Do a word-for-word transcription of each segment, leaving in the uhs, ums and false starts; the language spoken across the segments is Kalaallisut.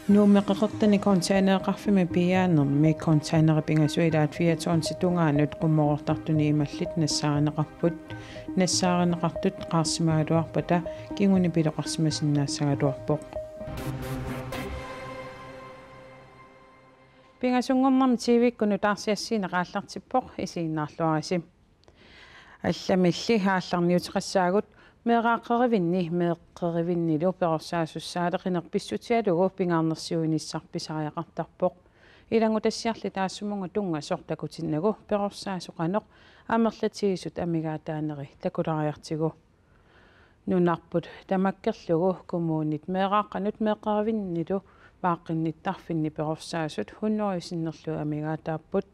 Nuummi Qeqertani containereqarfimmi piiaanermi containerit pingasut ilaat fire tonsit tungaanut qummoroortartuni imallit nassaarineqarput. Nassaarineqartut qaarsimagaluarpata kingunipiloqarsimasinnaassagaluarpoq. Pingasunngornermi T V-kkunut aarsiassiineq aallartippoq, isiginnaarluarisi. Allamilli aallarniuteqassaagut meeraaqqerivinni meeqqerivinnilu perorsaasussaaleqineq pissutigalugu pingaarnersiuinissaq pisariaqartarpoq. Ilanngutassiarli taassumunnga tunngasoq takutinnagu perorsaasoq qanoq amerlatigisut amigaataaneri takulaariartigu. Nunarput tamakkerlugu kommunit meeraaqqanut meeqqerivinnilu paaqqinnittarfinni perorsaasut hundrede sinnerlugit amigaataapput.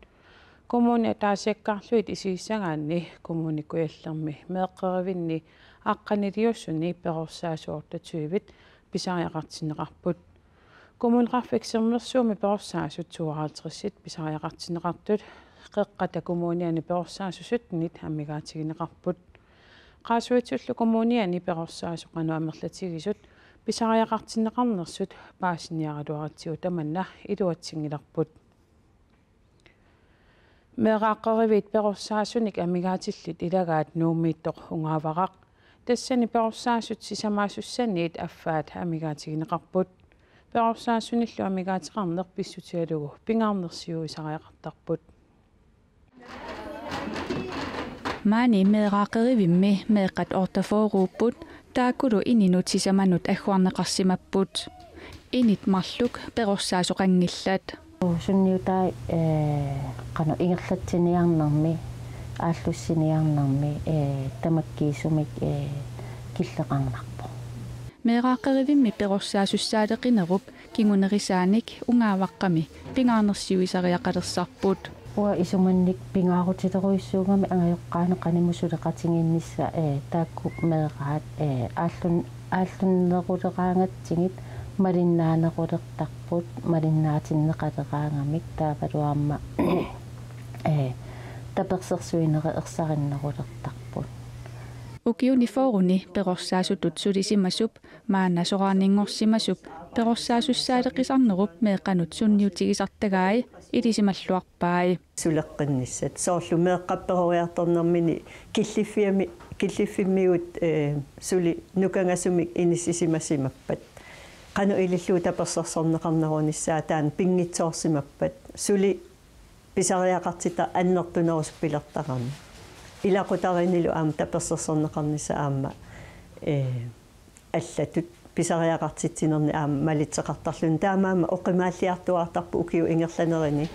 Kommunit ataasiakkaarlugit isigissagaanni Kommune Kujallermi meeqqerivinni aqqaniliussuni perorsaasut otteogtyve pisariaqartinneqarput. Kommuneqarfik Sermersuumi perorsaasut tooghalvtreds pisariaqartinneqartut, Qeqqata Kommuniani perorsaasut sytten amigaatigineqarput. Qaasuitsullu Kommuniani perorsaasoq qanoq amerlatigisut pisariaqartinneqarnersut paasiniaraluaritsigu tamanna iluatsinngilarput. Meeraaqqeriviit perorsaasunik amigaatillit ilagaat Nuummiittoq Ungaavaraq. Tassani perorsaasut sisamaasussanniit affaat amigaatigineqarput. Perorsaasunillu amigaateqarneq pissutigalugu pingaarnersiuisariaqartarput. Maani meeraaqqerivimmi meeqqat otteogfyrreupput, taakkulu ininut sisamanut agguarneqarsimapput. Init marluk perorsaasoqanngillat. Sunniutai, eh, qanoq ingerlatsiniarnermi, aallussiniarnermi, eh, tamakkiisumik, eh, killeqarnarpoq. Meeraaqqerivimmi perorsaasussaaleqinerup kingunerisaanik Ungaavaqqami pingaarnersiuisariaqalersarput. Uanga isumannik pingaarutilerujussuugami angajoqqaani qanimut suleqatigiinnissaq, eh, taakku meeraat, eh, aallun-, aallunneruleraangatsigit malinnaanerulertarput, malinnaatinneqaleraangamik taavalu aamma, eh, tapersersuinerit ersarinnerulertarput. Ukiuni fyrreni perorsaasutut sulisimasup maanna soraarninngorsimasup perorsaasussaaleqisarnerup meeqqanut sunniutigisartagai ilisimalluarpai. Suleqqinnissat. Soorlu meeqqat peroriartornermini killiffiami-, killiffimmigut, eh, suli nukangasumik inissisimasimappat. Qanoq ilillugu tapersersorneqarnerunissaa taanna pinngitsoorsimappat. Suli pisariaqartitat annertunerusoq pilertarami. Ilaqutariinnilu aamma tapersersorneqarnissaq aamma, eh, allatut pisariaqartitsinerni aamma malitseqartarluni. Taamaammat oqimaalliartuaartarpoq ukiut ingerlanerini.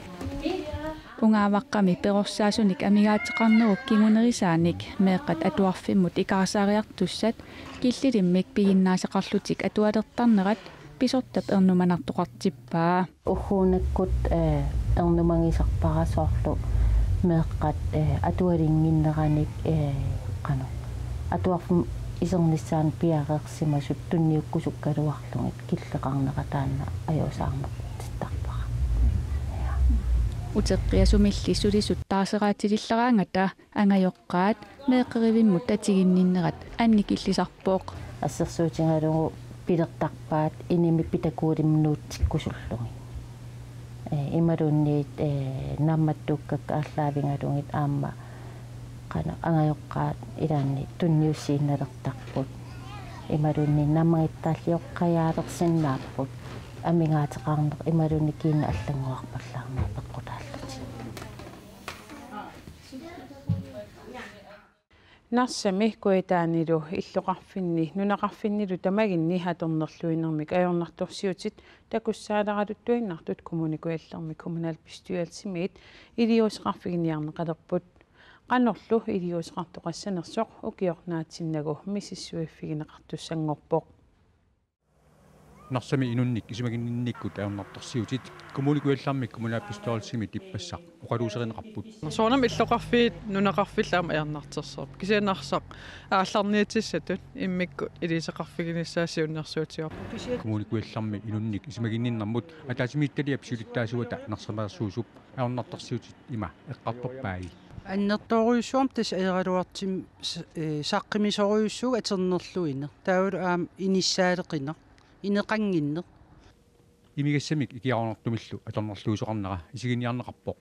Ungaavaqqami perorsaasunik amigaateqarnerup kingunerisaanik meeqqat atuarfimmut ikaarsaariartussat killilimmik piginnaasaqarlutik atualertarnerat pisortap ernumanartoqartippaa. Ugguunakkut, eh, ernumagisarpara soorlu meeqqat, eh, atualinnginneranik, eh, qanoq atuarfimmi isernissaanut piareersimasut tunniukkusukkaluarlugit killeqarnera taanna ajuusaarneqartittarpara. Uteqqiasumilli sulisut taaseraatililleraangata angajoqqaat meeqqerivimmut tatiginninnerat annikillisarpoq. Assersuutigalugu pilertarpaat inimi pitakuulimnuutsikkusullugit. Eh, imaluunniit, eh, naammattuukkakka aallaavigalugit aamma qanoq angajoqqaat ilaanni tunniussiinnalertarput. Imaluunniit naammagittaalliortariaqarsinnaapput amigaateqarneq imaluunniit kiinaq allanngorarpallaarneq peqqutaallutik. Narsami kujataanilu illoqarfinni nunaqarfinnilu tamaginni atornerluinermik ajornartorsiutit takussaaleraluttuinnartut Kommune Kujallermi kommunalbestyrelsimiit iliuuseqarfiginiarneqalerput. Qanorlu iliuuseqartoqassanersoq ukioq naatsinnagu misissuiffigineqartussanngorpoq. Narsami inunnik isumaginninnikkut ajornartorsiutit Kommune Kujallermi kommunalbestyrelsimi tippassaq oqaluuserineqarput. Soorunami illoqarfiit nunaqarfillu aamma ajornartorsiorput. Kisianni Narsaq aallarniutissatut immikkut iliuuseqarfiginissaa siunnersuutigaarput. Kommune Kujallermi inunnik isumaginninnermut ataatsimiititaliap siulittaasuata Narsamiissuusup ajornartorsiutit ima eqqartorpai. Annertoorujussuarmik tassa ajoraluartumik s-, ee, saqqummisorujussuuvoq atornerluineq. Taavalu aamma inissaaleqineq, ineqannginneq. Imigassamik ikiaroornartumillu atornerluisoqarnera isiginiarneqarpoq.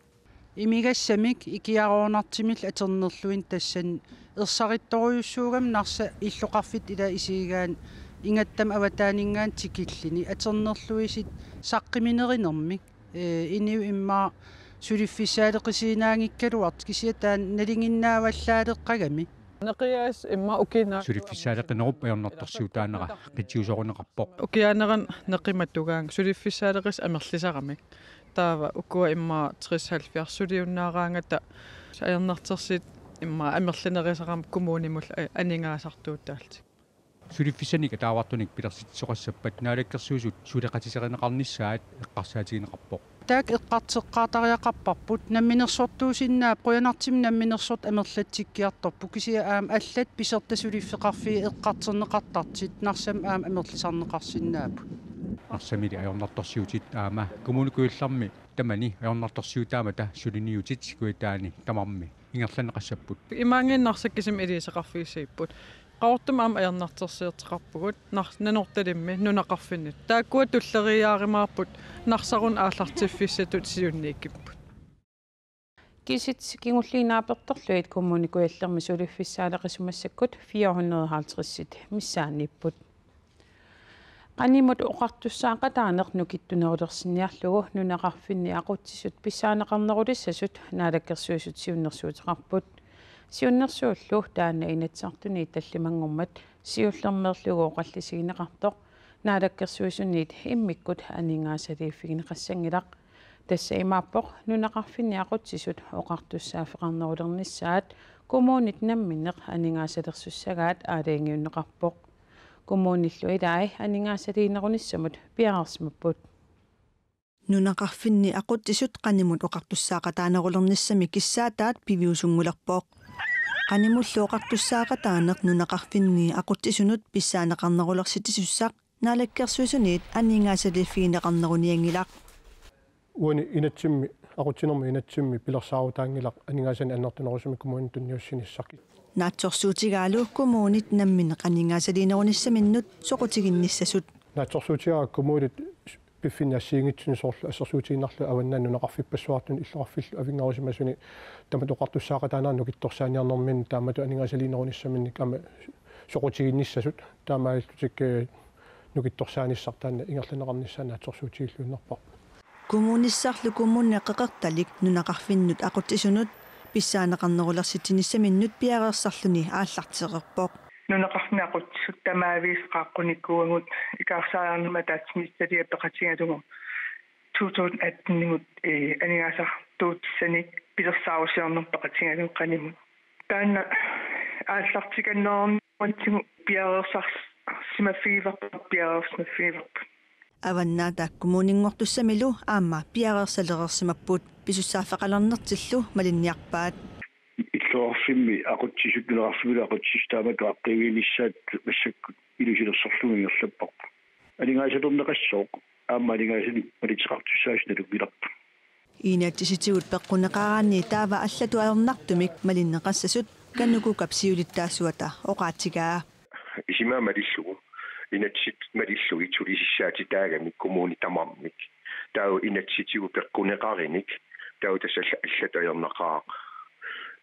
Imigassamik ikiaroornartumillu atornerluineq tassani ersarittorujussuugami Narsap illoqarfittut ila isigigaanni ingattammik avataaninngaanniit tikilluni atornerluisut saqqumminerinermik. Ee, inuit immaqa suliffissaaleqisiinnaanngikkaluartut kisianni taanna nalinginnaavallaaleqqagami. Neqiaas immaqa ukiinaa. Suliffissaaleqinerup ajornartorsiutaanera qitiusorineqarpoq. Ukiaanerani neqimatugaanga suliffissaaleqisut amerlisaramik. Taava ukua immaqa tres halvfjerds suliunnaaraangata ajornartorsiut immaqa amerlanerisarami kommunimullu a-, aningaasartuutaallutik. Suliffissanik ataavartunik pilersitsisoqassappat Naalakkersuisut suleqatiserineqarnissaat eqqarsaatigineqarpoq. Taakku eqqartoqqaartariaqarparput, namminersortuusinnaapput, qujanartumik namminersortut amerlatsikkiartorput, kisianni aamma allat pisortat suliffeqarfiit eqqartorneqartartut Narsami aamma amerlisarneqarsinnaapput. Narsamili ajornartorsiutit aamma Kommune Kujallermi tamani ajornartorsiutaammata suliniutit Kujataani tamarmi ingerlanneqassapput. Imaanngilaq Narsap kisimik iliuuseqarfigissagipput. Qaqortumi aamma ajornartorsiortoqarpugut, Nar-, Nanortalimmi, nunaqarfinni. Taakkua tulleriiaarumaarput Narsarunut aallartiffissatut siunniukkipput. Kiisalu kingulliit naapertorlugit Kommune Kujallermi suliffissaaleqisut massakkut fire hundrede og halvtreds missaanniipput. Qanimut oqartussaaqataaneq nukittunerulersinniarlugu nunaqarfinni aqutsisut pissaaneqarnerulissasut Naalakkersuisut siunnersuuteqarput. Siunnersuullu taanna Inatsisartuni tallimanngormat siullermeerlugu oqallisigineqartoq Naalakkersuisuniit immikkut aningaasaliiffigineqassanngilaq. Tassa imaappoq nunaqarfinni aqutsisut oqartussaaffeqarnerulernissaat kommunit namminneq aningaasalersussagaat aalajangiunneqarpoq. Kommunillu ilai aningaasaliinerunissamut piareersimapput. Nunaqarfinni aqutsisut qanimut oqartussaaqataanerulernissamik kissaataat piviusunngulerpoq. Qanimullu oqartussaaqataaneq nunaqarfinni aqutsisunut pissaaneqarnerulersitsisussaq Naalakkersuisuniit aningaasaliiffigineqarnerunianngilaq. Uani inatsimmi, aqutsinermi inatsimmi pilersaarutaanngilaq aningaasanik annertunerusumik kommuninut tunniussinissaq. Naatsorsuutigaalu kommunit namminneq aningaasaliinerunissaminnut soqutiginnissasut. Naatsorsuutigaara kommunit piffinni assigiinngitsuni soorlu assersuutigiinnarlugu avannaani nunaqarfippassuartuni illoqarfillu avinngarusimasuni taamatut oqartussaaqataaneq nukittorsaaniarnerminni taamatut aningaasaliinerunissaminnik aamma soqutiginnissasut taamaalillutik, eh, nukittorsaanissaq taanna ingerlanneqarnissaa naatsorsuutigilluinnarparput. Kommunissarlu Kommune Qeqertalik nunaqarfinnut aqutsisunut pissaaneqarnerulersitsinissaminnut piareersarluni aallartereerpoq. Nunaqarfinni aqutsisut tamaavisa qaaqqunikuuagut ikaarsaariarnermut ataatsimiititaliap peqatigalugu to tusind atten-imut, eh, aningaasartuutissanik pilersaarusiornermut peqatigalugu qanimut. Taanna aallartikannerunerunngikkutsigu piareersarsimaffigivarput, piareersimaffigivarput. Avannaata Kommuninngortussamilu aamma piareersalereersimapput, pisussaaffeqalernertillu malinniarpaat. Illoqarfimmi aqutsisut, nunaqarfimmilu aqutsisut taamatut aaqqiiviginissaat massakkut ilusilersorlugu ingerlapparput. Aningaasalerneqassooq aamma aningaasanik malitseqartussaasut nalunngilarput. Inatsisitigut peqquneqaraanni taava allatut ajornartumik malinneqassasut Kanukukap siulittaasuata oqaatigaa. Isima malillugu, inatsisit malillugit sulisissaatitaagamik kommunit tamarmik. Taava inatsisitigut peqquneqarinik, taava tassa alla-, allatut ajornaqaaq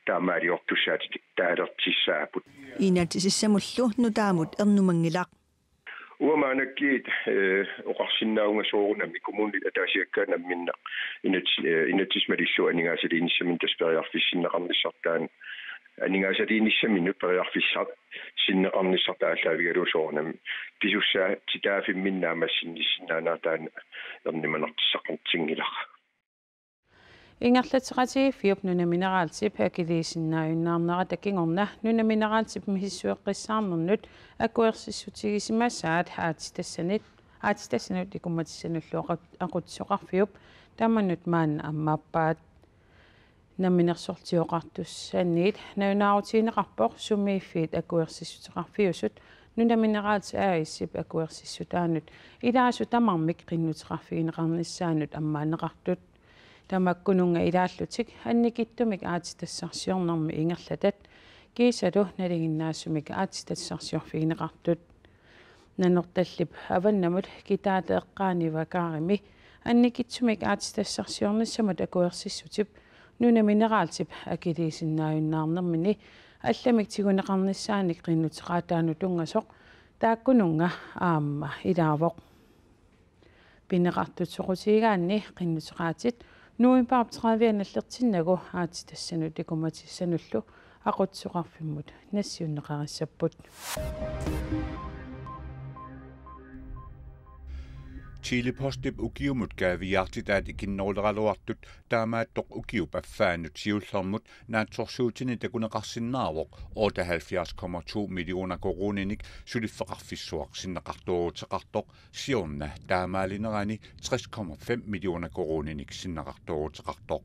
taamaaliortussaatitaalertussaapput. Inatsisissamullu nutaamut ernumanngilaq. Uanga maannakkut, eh, oqarsinnaavunga soorunami kommunit ataasiakkaat namminneq inats-, eh, inatsisit malillugu aningaasaliinissaminnut tassa periarfissinneqarnissartaa, aningaasaliinissaminnut periarfissarsinneqarnissartaa aallaavigalugu soorunami pisussaatitaaffimminni naammassinissinnaanera taanna ernumanartussaqartinngilaq. Ingerlatseqatigiiffiup Nuna Mineralsip akiliisinnaajunnaarnerata kingorna Nuna Mineralsip misissueqqissaarnernut akuersissutigisimasaat aatsitassanit, aatsitassanut ikummatissanullu aqut-, aqutsisoqarfiup tamanut maanna ammaappaat. Namminersorlutik Oqartussaniit nalunaarutigineqarpoq sumiiffiit akuersissuteqarfiusut Nuna Minerals A/S-ip akuersissutaanut ilaasut tamarmik qinnuteqarfigineqarnissaannut ammaanneqartut. Tamakkununnga ilaallutik annikitsumik aatsitassarsiornermi ingerlatat kiisalu nalinginnaasumik aatsitassarsiorfigineqartut. Nanortallip avannamut kitaata eqqaani Vakaarimi annikitsumik aatsitassarsiornissamut akuersissutip Nuna Mineralsip akiliisinnaajunnaarnermini allamik tiguneqarnissaanik qinnuteqaataanut tunngasoq taakkununnga aamma ilaavoq. Pineqartut soqutigigaanni qinnuteqaatit novembarip tredive nallertinnagu aatsitassanut ikumatissanullu aqutsisoqarfimmut nassiunneqarissapput. Tele-Postip ukiumut kaaviiaartitaat ikinneruleraluartut taamaattoq ukiup affaannut siullermut naatsorsuutini takuneqarsinnaavoq otteoghalvfjerds komma to millioner koruuninik suliffeqarfissuaq sinneqartooruteqartoq siorna taamaalinerani tres komma fem millioner koruuninik sinneqartooruteqartoq.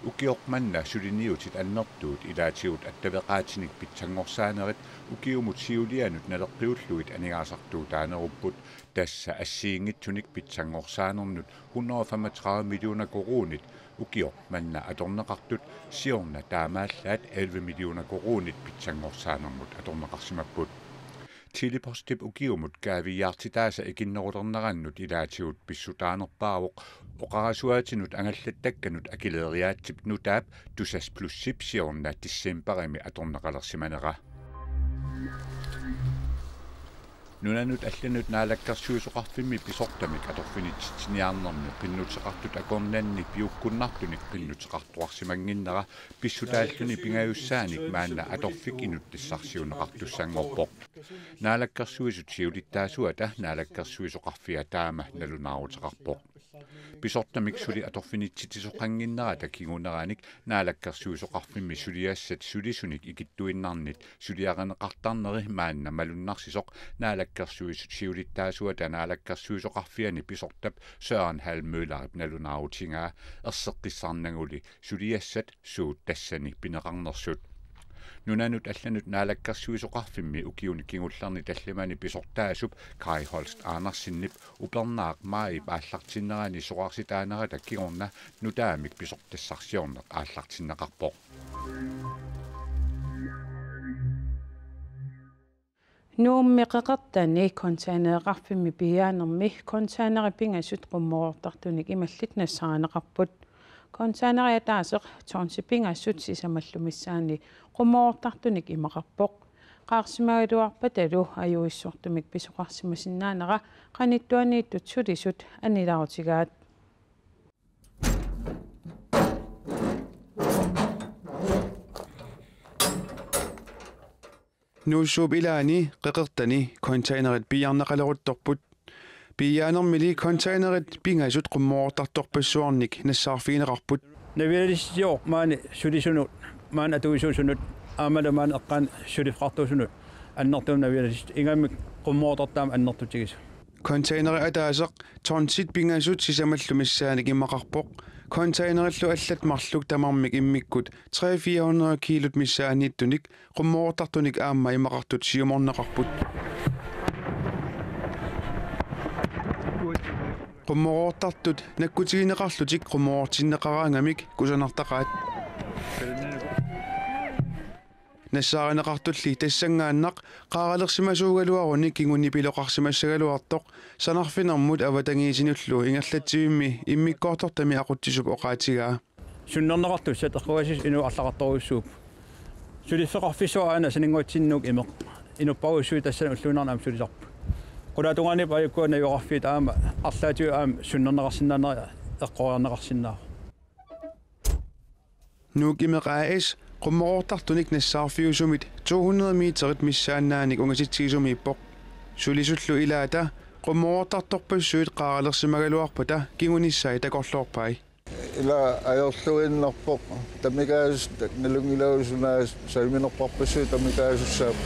Ukioq manna suliniutit annertuut ilaatigut attaveqaatinik pitsanngorsaanerit ukiumut siulianut naleqqiullugit aningaasartuutaanerupput, tassa assigiinngitsunik pitsanngorsaanermut hundrede og femogtredive millioner koruunit ukioq manna atorneqartut siorna taamaallaat elleve millioner koruunit pitsanngorsaanermut atorneqarsimapput. Tele-Postip ukiumut kaaviiaartitaasa ikinnerulernerannut ilaatigut pissutaanerpaavoq oqarasuaatinut angallattakkanut akileeriaatsip nutaap Tusass Plusip siorna decembarimi atorneqalersimanera. Nunanut allanut naalakkersuisoqarfimmi pisortamik atorfinitsitsiniarnermi qinnuteqartut akornanni piukkunnartunik qinnuteqartuarsimannginnera pissutaalluni pingajussaanik maanna atorfik inuttassarsiunneqartussanngorpoq. Naalakkersuisut siulittaasuata naalakkersuisoqarfia taama nalunaaruteqarpoq. Pisortamik suli atorfinitsitsisoqannginnerata kinguneranik naalakkersuisoqarfimmi suliassat sulisunik ikittuinnarnit suliarineqartarneri maanna malunnarsisoq naalakkersuisut siulittaasuata naalakkersuisoqarfiani pisortap Søren Hall Møllerip nalunaarutigaa erseqqissarnaguli suliassat suut tassani pineqarnersut. Nunanut allanut naalakkersuisoqarfimmi ukiuni kingullerni tallimani pisortaasup Kaj Holst Andersenip upernaaq maajip aallartinnerani sorarsitaanerata kingorna nutaamik pisortassarsiorneq aallartinneqarpoq. Nuummi Qeqertani containereqarfimmi piiaanermi containerit pingasut qummoroortartunik imallit nassaarineqarput. Containerit ataaseq tonsit pingasut sisamallu missaanni qummoroortartunik imaqarpoq. Qaarsimagaluarpatalu ajuissortumik pisoqarsimasinnaanera qanittuaniittut sulisut annilaarutigaat. Nuussuup ilaani Qeqertani containerit piiarneqaleruttorput. Piiaanermili containerit pingasut qummoroortartorpassuarnik nassaarfigineqarput. Navialistioq maani sulisunut, maani atuisuusunut, aammalu maani eqqaani suliffeqartuusunut annertuumik navialist ingammik qummoroortartut aamma annertutigisut. Containerit ataaseq tonsit pingasut sisamallu missaannik imaqarpoq. Containerillu allat marluk tamarmik immikkut tre fire hundrede kiilut missaanniittunik qummoroortartunik aamma imaqartut siumorneqarput. Qummoroortartut nakkutigineqarlutik qummoroortinneqaraangamik kusanartaqaat. Nassaarineqartulli tassanngaannaq qaaralersimasuugaluaruni kingunipiloqarsimassagaluartoq sanarfinermut avatangiisinullu ingerlatsivimmi immikkoortortami aqutsisup oqaatigaa. Sunnerneqartussat eqqugassisut inuit arlaqartorujussuupput. Suliffeqarfissuaq aana saninnguatsinni Nuuk imeq. Inupparujussuit tassani ulluinnarni aamma sulisarput. Qulaatungaaniippoq ajukkua najugaqarfiit aamma arlaatigut aamma sunnerneqarsinnaanera eqqoriarneqarsinnaavoq. Nuuk Imeq A/S qummoroortartunik nassaarfiusumit to hundrede meterit missaannaanik ungasitsigisumiippoq. Sulisullu ilaata qummoroortartorpassuit qaaralersimagaluarpata kingunissai takorloorpai. Ila ajorluinnarpoq tamakkiisumik nalunngilarput suna saviminerparpassuit tamakkiisumik.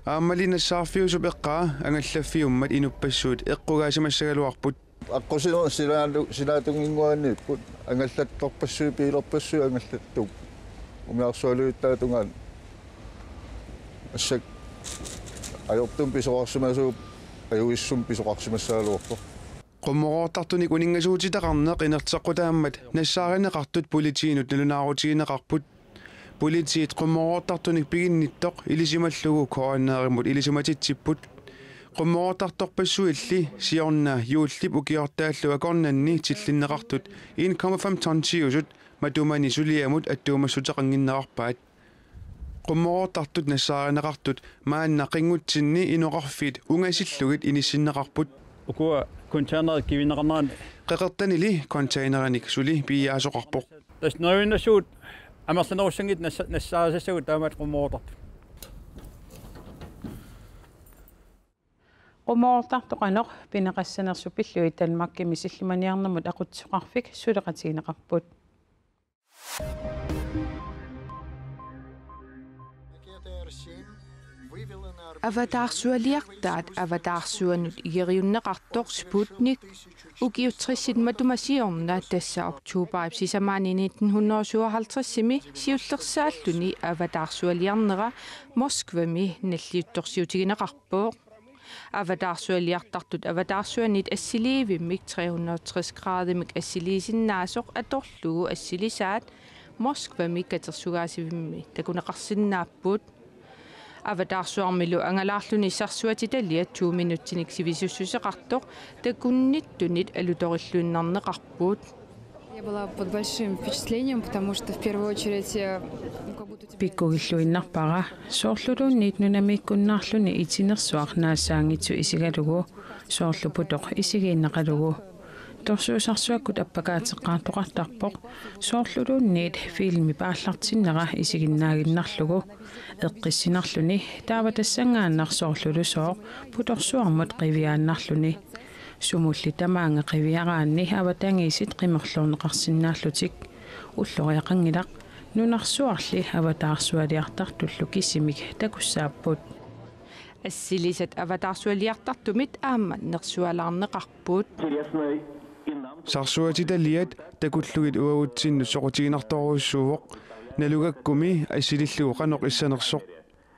Aammali nassaarfiusup eqqaa angallaffiummat inuppassuit eqqugaasimassagaluarput. Aqqusineq sinaalu-, sinaatunginnguaniipput angallattorpassuit piilerpassuit angallattuupput. Umiarsualiuttaatungaani. Assakka ajortumik pisoqarsimasuupput ajuissummik pisoqarsimassagaluarpoq. Qummoroortartunik uninngasuutitaqarneq inerteqqutaammat nassaarineqartut politiinut nalunaarutigineqarput. Politiit qummoroortartunik piginnittoq ilisimallugu K N R-imut ilisimatitsipput. Qummoroortartorpassuilli siorna juullip ukiortaallu akornanni tillinneqartut en komma fem tonsiusut matumani suliamut attuumassuteqannginnerarpaat. Qummoroortartut nassaarineqartut maanna qinngutsinni inoqarfiit ungasillugit inissinneqarput. Ukua containerit kivinneqarneranni. Qeqertanili containerinik suli piiaasoqarpoq. Tassa neriuinnassuugut amerlanerussanngitsut nassa-, nassaarisassagut taamaat qummoroortartut. Qummoroortartoq qanoq pineqassanersoq pillugit Danmarkimi sillimaniarnermut aqutsisoqarfik suleqatigineqarput. Avataarsualiartaat avataarsuanut igeriunneqartoq Sputnik ukiut tressit matuma siorna, tassa oktobarip sisamaani nitten hundrede og syvoghalvtredsimi siullersaalluni, avataarsualiarnera Moskvami nalliuttorsiutigineqarpoq. Avataarsualiartartut avataarsuanit assiliivimmik tre hundrede og tres gradimik assiliisinnaasoq atorlugu assilisaat Moskvami katersugaasivimmi takuneqarsinnaapput. Avataarsuarmilu angalaarluni sarsuatitaliat to minutsinik sivisussuseqartoq takunnittunit alutorilluinnarneqarput. Я была под большим впечатлением, потому что в первую очередь, э, ну, как будто у тебя... Pikkugilluinnarpara, soorluluunniit nunamiikkunnaarluni itinersuaq naassaanngitsoq isigalugu, soorlu putoq isigiinnaqalugu. Torsuusarsuakkut appakaateqqaartoqartarpoq, soorluluunniit filmip aallartinnera isiginnaaginnarlugu. Eqqissinarluni, taava tassanngaannaq soorlulusooq putorsuarmut qiviaannarluni. Sumulli tamaanga qiviaraanni avatangiisit qimerloorneqarsinnaallutik. Ulloriaqanngilaq, nunarsuarli avataarsualiartartullu kisimik takussaapput. Assilisat avataarsualiartartumit aamma nersualaarneqarput. Sarsuatitaliat takullugit uagutsinnut soqutiginartorujussuuvoq, nalugakkumi assilillugu qanoq issanersoq.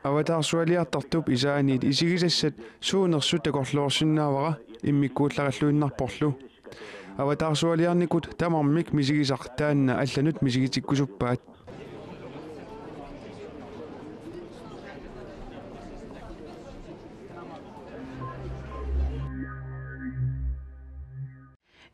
Avataarsualiartartup isaaniit isigisassat suunersut takorloorsinnaavara immikkuullarilluinnarporlu. Avataarsualiarnikut tamarmik misigisaq taanna allanut misigitikkusuppaat.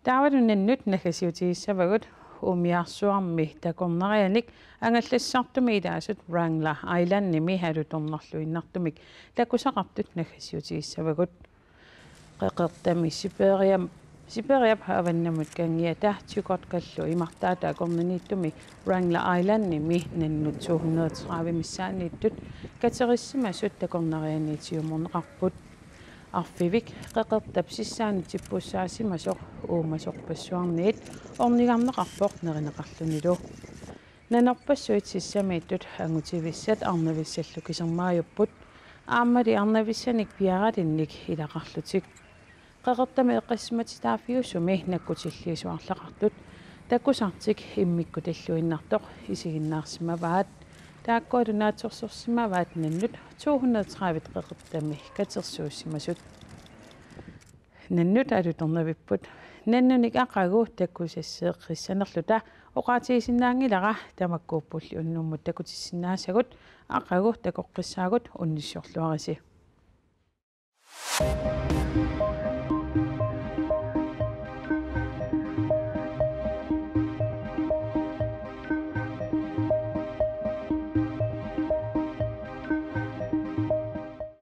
Taavalu nannut naggasiutigissavagut. Uumiarsuarmi takornarianik angallassisartumi ilaasut Wrangler Islandimi alutornarluinnartumik takusaqartut naggasiutigissavagut. Qeqertami Siberiam-, Siberiap avannamut kanngiata Tjukotkallu imartaata akornanniittumi Wrangler Islandimi nannut to hundrede tredive missaanniittut katerissimasut takornarianiit siumorneqarput. Arfivik qeqertap sissaanut tippuussaasimasoq uumasorpassuarniit ornigarneqarpoq nerineqarlunilu. Nanorpassuit sissamiittut angutivissat arnavissallu kisermaajupput, aammali arnavissanik piaralinnik ilaqarlutik. Qeqertami eqqaasimatitaaffiusumi nakkutilliisoq arlaqartut takusartik immikkutilluinnartoq isiginnaarsimavaat. Taakkualu naatsorsorsimavaat nannut to hundrede tredive qeqertami katersuussimasut. Nannut alutornavipput. Nannunik aqagu takusasseeqqissanerluta oqaatigisinnaanngilara, tamakkuuppulli unnummut takutissinnaasagut, aqagu takoqqissaagut, unnussiorluarisi.